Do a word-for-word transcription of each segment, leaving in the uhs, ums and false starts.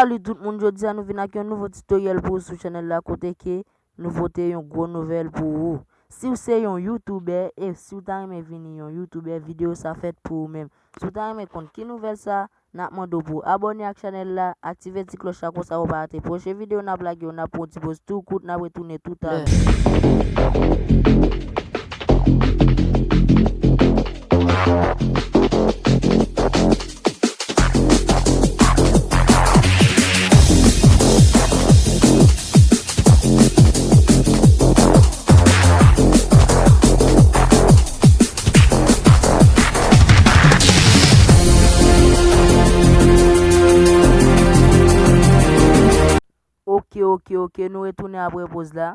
Salut tout moun, jodi a nou vin ak yon nouvo tutoriel pou ou sou chanèl la kote ke nou pote yon gwo nouvèl pou ou. Si w se yon youtubè e si w ta renmen vini yon youtubè, videyo sa fèt pou ou menm. Si w ta renmen konn ki nouvèl sa, n ap mande w pou w abòne ak chanèl la, aktive ti klòch la konsa w pa rate pwochen videyo n ap lage yo, n ap pran yon ti poz tou kout, n ap retounen toutalè. Ok, ok, ok, nou retounen apre poz la.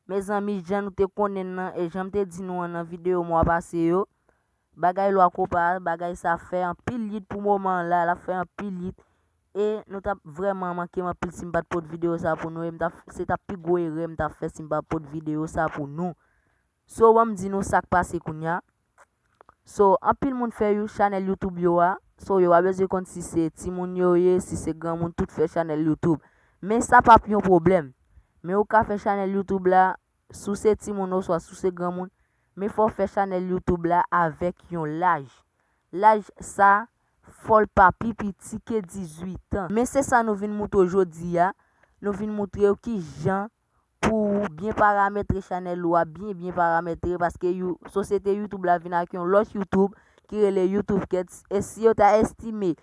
Mezanmi, jan nou te konnen l nan, e jan m te di nou an nan videyo mwa pase yo, bagay lwa kopa a, bagay sa fè anpil yit pou moman an la, l ap fè anpil yit. E nou t ap vrèman manke m anpil si m pa t pot videyo sa pou nou, e m t ap, se t ap pi gwo erè m t ap fè si m pa pot videyo sa pou nou. So, ban m di nou sa k pase kounye a. So, anpil moun fè you-, chanèl YouTube yo a. So, yo pa bezwen konn si se timoun yo ye, si se granmoun, tout fè chanèl YouTube. Men sa p ap yon pwoblèm. Men ou ka fè chanèl YouTube la, si w se timoun oswa si w se granmoun, men fò w fè chanèl YouTube la avèk yon laj. Laj sa, fò l pa pi piti ke dizuit an. Men se sa nou vin moutre w jodi a. Nou vin moutre w ki jan pou w byen parametre chanèl ou a, byen, byen parametre, paske you-, sosyete YouTube la vin ak yon lòt YouTube ki rele YouTube Kids, e si yo ta estime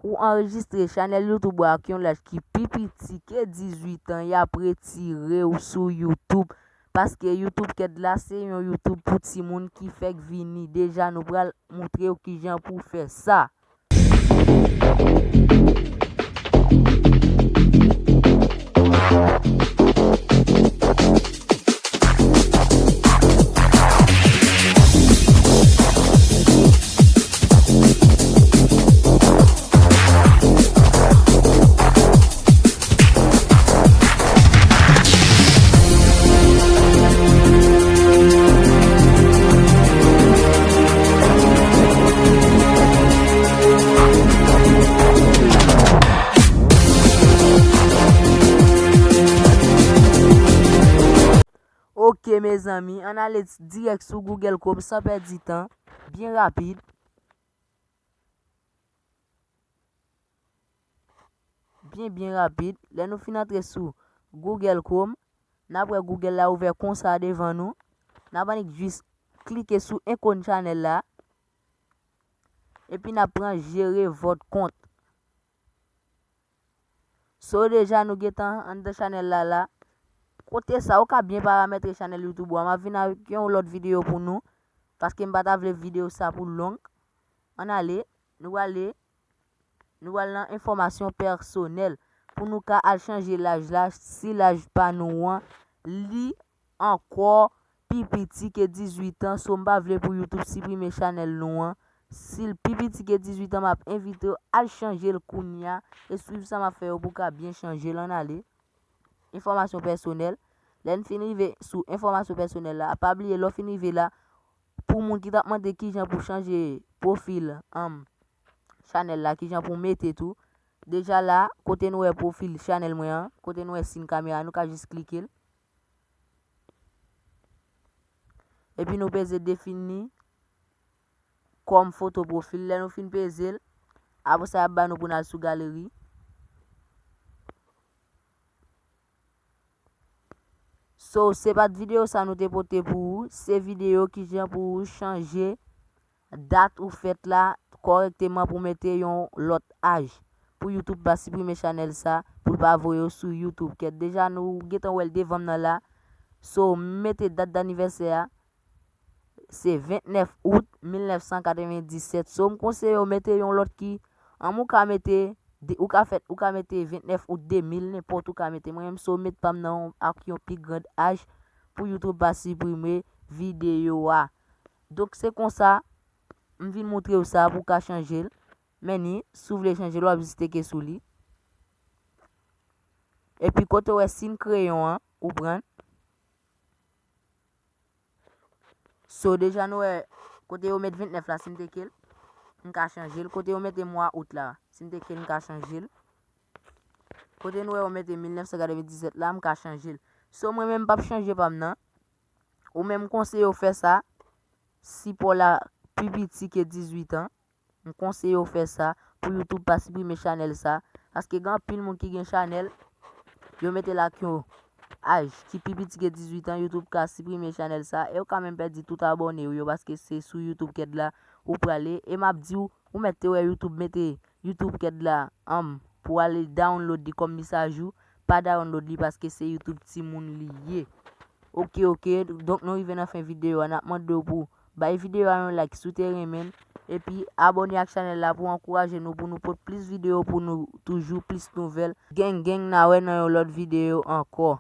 ou anrejistre chanèl YouTube ou ak yon laj ki pi piti ke dizuit an, y ap retire w sou YouTube, paske YouTube Kids la se yon YouTube pou timoun ki fèk vini. Deja, nou pral moutre w kijan pou w fè sa. Ok, mezanmi, ann ale dirèk sou Google Chrome san pèdi tan, byen rapid. Byen, byen rapid. Lè nou fin antre sou Google Chrome, n ap wè Google la ouvè konsa devan nou. N ap annik jis klike sou ikòn chanèl la. Epi n ap pran gérer votre compte. So deja nou gentan anndan chanèl la la. Kote sa, ou ka byen parametre chanèl YouTube ou a. M ap vin avèk yon lòt videyo pou nou. Paske m pa ta vle videyo sa pou long. Ann ale, nou ale, nou al nan enfòmasyon pèsonèl. Pou nou ka al chanje laj la, si laj pa nou an, li ankò pi piti ke dizuit an, so m pa vle pou YouTube siprime chanèl nou an. Si l pi piti ke dizuit an, m ap envite w al chanje l kounye a e swiv sa m ap fè yo pou w ka byen chanje l. Ann ale. Enfòmasyon pèsonèl. Lè n fin rive sou enfòmasyon pèsonèl la, pa bliye lè w fin rive la, pou moun ki t ap mande kijan pou chanje pwofil, um, chanèl la, kijan pou mete tou. Deja la, kote nou wè pwofil chanèl mwen an, kote nou wè siy kamera, nou ka jis klike l. Epi nou peze defini kòm foto pwofil. Lè nou fin peze l, apre sa y ap ba nou pou n al sou galeri. So, se pa t videyo sa nou te pote pou ou, se videyo kijan pou ou chanje dat ou fèt la kòrèkteman pou mete yon lòt aj. Pou YouTube pa siprime chanèl sa, pou l pa voye w sou YouTube. Kèt, deja nou gentan wè l devan m nan la. So, m mete dat danivèsè a, se vennèf out mil nèf san katrevendisèt. So, m konseye w mete yon lòt ki, an, ou ka mete, de- ou ka fèt, ou ka mete vennèf out de mil, nenpòt ou ka mete. Mwen menm, so, m met pa m nan ak yon pi grand aj pou YouTube pa siprime videyo a. Donk, se konsa, m vin moutre w sa pou w ka chanje l. Men ni, si w vle chanje l, w ap jis teke sou li. Epi kote w wè siy kreyon an, ou pran. So, deja nou wè, kote yo met vennèf la, si m teke l, m ka chanje l. Kote yo mete mwa out la, si m teke l, m ka chanje l. Kote nou wè yo mete mil nèf san katrevenndizèt la, m ka chanje l. So, mwen menm, m p ap chanje pa m nan. Ou menm, m konseye w fè sa, si pa w la pi piti ke dizuit an. M konseye w fè sa pou YouTube pa siprime chanèl sa. Paske gen anpil moun ki gen chanèl, yo mete l ak yon aj ki pi piti ke dizuit an, YouTube ka siprime chanèl sa. E w ka menm pèdi tout abòne w yo, paske se sou YouTube kèd la ou prale. E m ap di w, ou mèt te wè YouTube mete YouTube kèd la, anm, pou w ale download li kòm misajou. Pa download li, paske se YouTube timoun li ye. Oke, oke, donk nou rive nan fen videyo a. N ap mande w pou bay videyo a yon like si w te renmen l. Epi abòne ak chanèl la pou ankouraje nou, pou nou pot plis videyo pou nou, toujou plis nouvèl. Gang, gang, n a wè nan yon lòt videyo ankò.